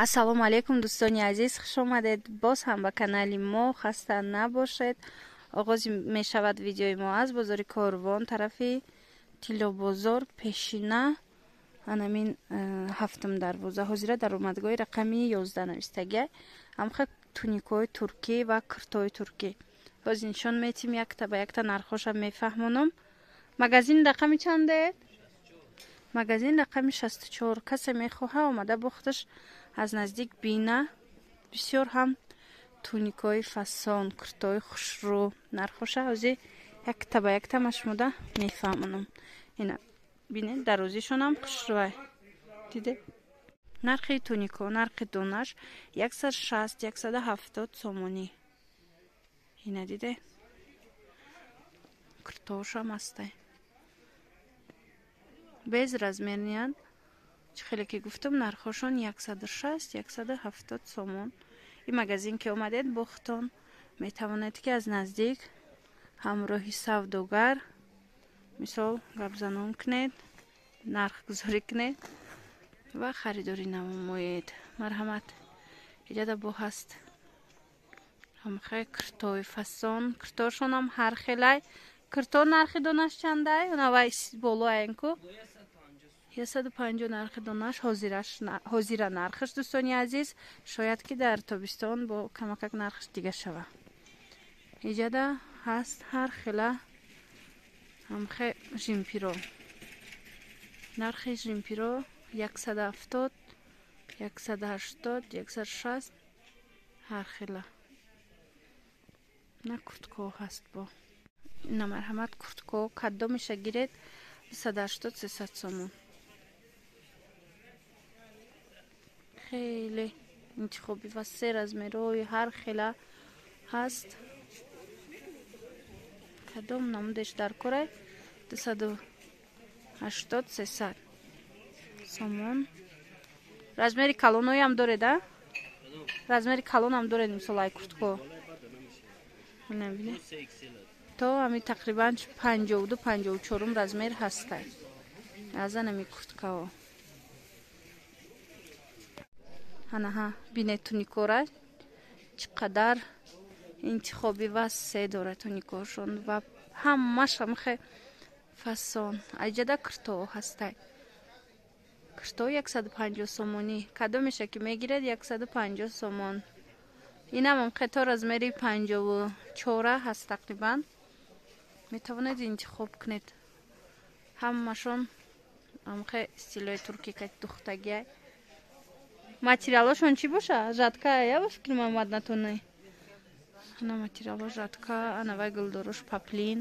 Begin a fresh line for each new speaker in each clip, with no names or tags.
Ассалому алайкум дӯстони азиз, хуш омадед боз ҳам ба канали мо. Хаста набошед. Оғоз мешавад видеои мо аз бозори Корвон, тарафи Тиллобозор, пешина анамин ҳафтум дарвоза. Ҳозира даромадгоҳи рақами 11 навистагия. Ҳамха туникҳои туркӣ ва куртои туркӣ. Боз нишон метим, якта ба якта нархоша мефаҳмонам. Магазин рақами чанде? Магазин рақами 64. Касе мехоҳа омада бохташ аз наздик бина. Бисёр ҳам туникҳои фасон, куртои хушрӯ. Нархоша ҳозир якта ба якта машмуда мефаҳмонам. Ина бинед, дарозишонам хушрӯай. Диде? Нархи тунико, нархи донаш 160, 170 сомонӣ. Ина диде? Куртоошам ҳастай. Без размерниянд. Чӣ хеле ки гуфтам, нархошон 160, 170 сомон. Ин магазин ки омадед, бохтон метавонед ки аз наздик ҳамроҳи савдогар мисол гапзанон кунед, нархгузорӣ кунед ва харидорӣ намоед. Марҳамат. Иҷода бо ҳаст ҳамхе куртои фасон. Куртошонам ҳар хелай. Курто нархи донаш чандай? Онавай болоаенку 150 нархи донаш. Ҳозира нархаш, дӯстони азиз, шояд ки дар тобистон бо камакак нархаш дига шава. Иҷода ҳаст ҳар хела ҳамхе жимпиро. Нархи жимпиро 170, 180, 160 ҳар хела. На куртко ҳаст бо. Ина марҳамат, куртко кадомиша гиред 280, 300 сомон. Хеле интихоби васеъ размерҳои ҳар хела ҳаст. Кадом намудеш дар корай 280, 300 сомон. Размери калоноям доред, а? Размери калонам доред, мисол ай куртко. То ами тақрибан 52, 54 размер ҳастай. Азан ами курткао. Анаҳа, бинед туникора чӣ қадар интихоби васеъ дорад туникошон ва ҳамаш ҳамхе фасон. Айҷада куртоо ҳастай. Куртоо 150 сомонӣ. Кадомеша ки мегиред 150 сомон. Инам ҳамхе то размери 54 ҳаст тақрибан. Метавонед интихоб кунед. Ҳамашон ҳамхе стилои туркӣ духтагиай. Материалошон чӣ боша? Жатка я ба фикр меомад натонай. Ана материало жатка, ана вай гулдорош паплин.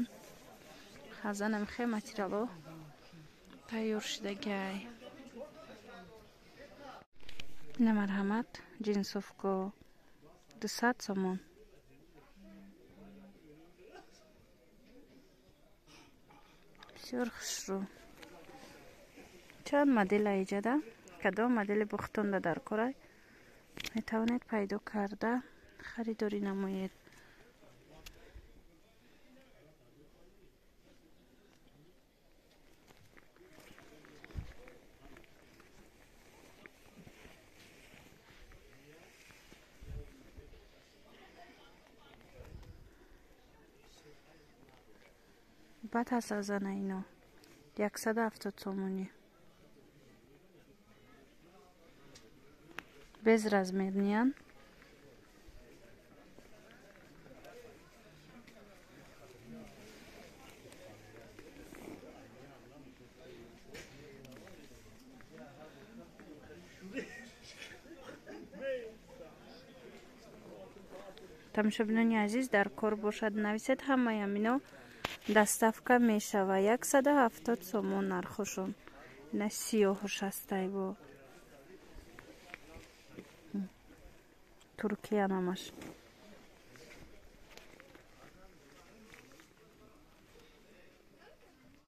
Хазанам хе материало тайёр шудагиай. Ина марҳамат, ҷинсовко 200 сомон. Бисёр хушрӯ. Чанд модела иҷода? Кадом модели бухтонда дар корай метавонед пайдо карда харидорӣ намоед. Баъд ҳаст аз ана ино 170 сомонӣ. Без размерниян. Тамошобинони азиз, дар кор бошад нависед, ҳамаи ҳамино доставка мешава. 170 сомон нархошон. Ина сиёҳош ҳастай бо туркия намаш.